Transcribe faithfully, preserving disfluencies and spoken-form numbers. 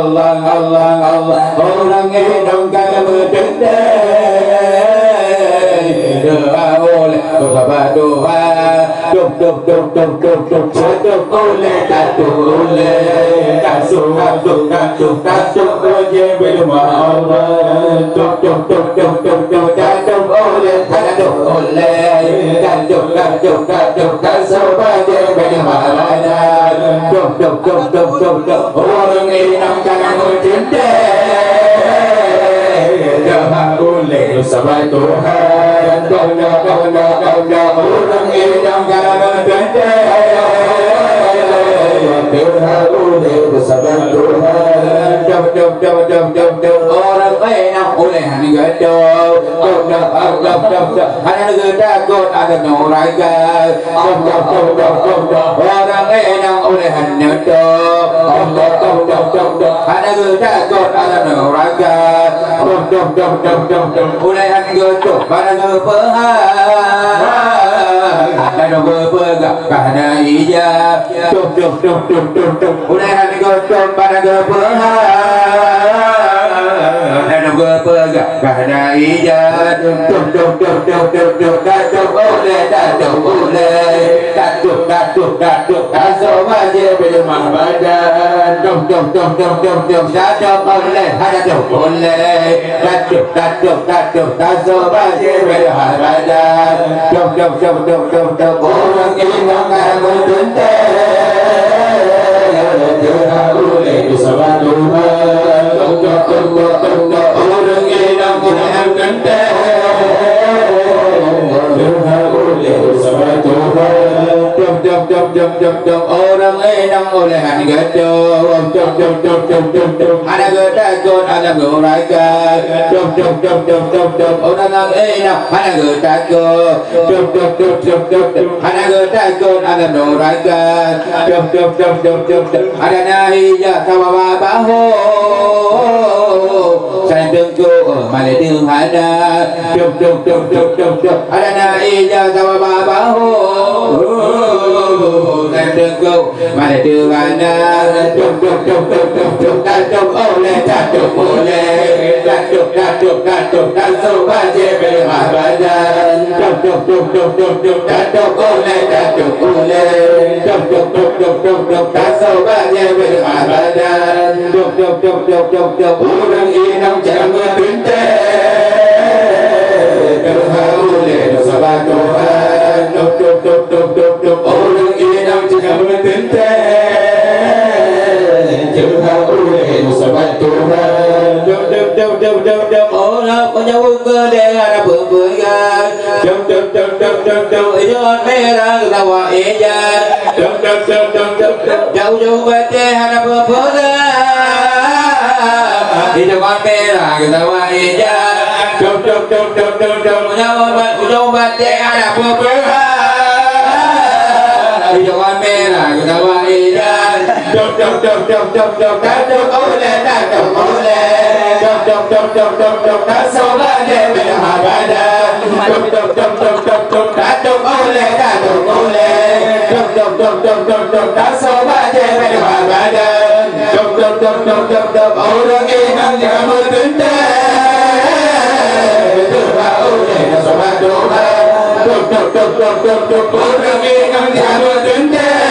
Allah, Allah, Allah, ureueng inong ka meuteuntèe. Doa ulèe, beusabab doa. Dum, dum, dum, dum, dum, dum, taduek ulèe, taduek ulèe. Taduek, taduek, taduek, taduek, wajéb bak Allah. Dum, dum, dum, dum, dum, dum, taduek ulèe, taduek ulèe. Taduek, taduek, taduek, tasoe bajèe bak Allah. Dum, dum, dum, dum, dum, dum. Ureueng inong ka meuteuntèe, doa ulèe beusabab Tuhan. Doa, doa, doa, doa, ureueng inong ka meuteuntèe, doa ulèe beusabab Tuhan. Doa, doa, doa, doa, doa, doa, ureueng inong ulèe han geutôp. Doa, doa, doa, doa, doa, hana geuteutakot alam neuraka. Ureueng inong ulèe han neutôp. Hana geutakot alam neuraka. Ulèe han geutôp, hana geupeuhah. Hana geupeugah kah na ija. Ulèe han geutôp, hana geupeuhah. Hana geupeugah kah na ija. Taduek ulèe, taduek ulèe. Taduek, taduek, taduek, tasoe bajèe bak Allah. Dum, dum, dum, dum, dum, dum, taduek ulèe, hana duek ulèe. Taduek, taduek, taduek, tasoe bajèe bak Allah. Dum, dum, dum, dum, dum, dum, ureueng inong ka meuteuntèe. Doa ulèe beusabab Tuhan. Dum, dum, dum, dum, dum, dum, ureueng inong ka meuteuntèe. Doa ulèe beusabab Tuhan. Dum, dum, dum, dum, dum, dum, ureueng inong ulèe han geutôp. Dum, dum, dum, dum, dum, dum, hana geutakot alam neuraka. Dum, dum, dum, dum, dum, dum, ureueng inong hana geutakot. Dum, dum, dum, dum, dum, dum, hana geutakot alam neuraka. Dum, dum, dum, dum, dum, dum, hana na ija sawa bak bahô. Sabe teungku, oh, malèe teuh hana. Dum, dum, dum, dum, dum, dum, hana na ija sawa bak bahô. Sabe teungku, malèe teuh hana. Dum, dum, dum, dum, dum, dum, taduek ulèe, taduek ulèe. Taduek, taduek, taduek, tasoe bajèe bak Allah. Dum, dum, dum, dum, dum, dum, taduek ulèe, taduek ulèe. Dum, dum, dum, dum, dum, dum, tasoe bajèe bak Allah. Dum, dum, dum, dum, dum, dum, ureueng inong ka meuteuntèe. Doa ulèe beusabab Tuhan. Dum, dum, dum, dum, dum, dum, ureueng inong ka meuteuntèe. Doa ulèe beusabab Tuhan. Dum, dum, dum, dum, dum, dum, ureueng meunyoe keudéh hana peue-peue. Dum, dum, dum, dum, dum, dum, ijo meunan geutawa ija. Dum, dum, dum, dum, dum, dum, ujong batèe hana peue-peue. Ijo meunan geutawa ija. Dum, dum, dum, dum, dum, dum, ujong batèe hana peue-peue. Ijo meunan geutawa ija. Dum, dum, dum, dum, dum, dum, taduek ulèe, taduek ulèe. Dum, dum, dum, dum, dum, dum, tasoe bajèe bak Allah. Dum, dum, dum, dum, dum, dum, taduek ulèe, taduek ulèe. Dum, dum, dum, dum, dum, dum, tasoe bajèe bak Allah. Dum, dum, dum, dum, dum, dum, ureueng inong ka meuteuntèe. Doa ulèe beusabab Tuhan. Dum, dum, dum, dum, dum, dum, ureueng inong ka meuteuntèe.